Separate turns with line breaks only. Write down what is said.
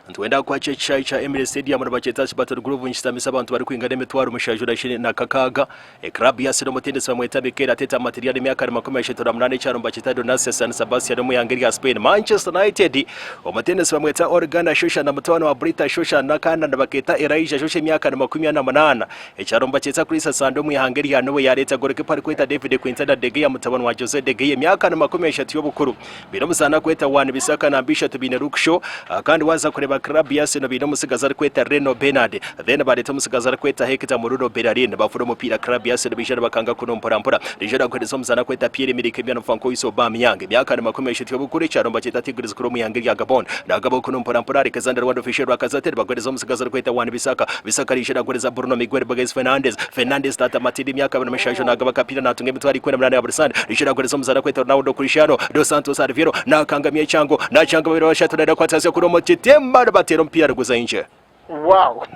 Ntwenda kwacha ekishaayi kya Emirates Stadium nibakyeta Battle Groove nkitamise abantu barikwingana emitwaro mushanju na ishini na kakaaga. Eclub ya Arsenal omutendesi bamweta Mikel Arteta material emyaka ni 38 ekyaro nibakyeta Donostia San Sebastian omu ihanga erya Spain. Manchester United omutendesi bamweta Ole Gunnar Solskjaer na mutabani wa Britta Solskjaer na kandi nibakeeta Elijah Solskjaer emyaka ni 48 ekyaro nibakyeta Kristiansand omu ihanga erya Norway yareeta golikipa arikweta David Quintana De Gea mutabani wa Jose De Gea emyaka ni 30 y'obukuru. Baine omuzaani arikweta Wan Bissaka namba ishatu baine Luke Shaw kandi waaza kureeba club ya Arsenal baine omutsigazi arikweta Reno Bernard then bareeta omutsigazi arikweta Hector Muruno Bellerin bafura omupiira club ya Arsenal baija nibakanga kunu mpora mpora Reija naguhereza omuzaani arikweta Pierre Emerick Emiliano Francois Aubameyang emyaka ni 30 y'obukuru ekyaro nibakyeta Tigres kuri omu ihanga erya Gabon nagaba kunu mpora mpora Alexander Rwanda Official Lacazette nibaguhereza omutsigazi arikweta Wan Bissaka Bissaka reija naguhereza Bruno Miguel Borges Fernandes Fernandes Tata Matilda emyaka 27 nagaba akapiira natunga emitwaro 18 ya buri sande Reija naguhereza omuzaani arikweta Ronaldo Cristiano dos Santos Aveiro nakangamya ekyango nakyanga babiri bashatu naida kukwata aze kuri omu kitimba nibateera omupiira niguza nje.
Wow!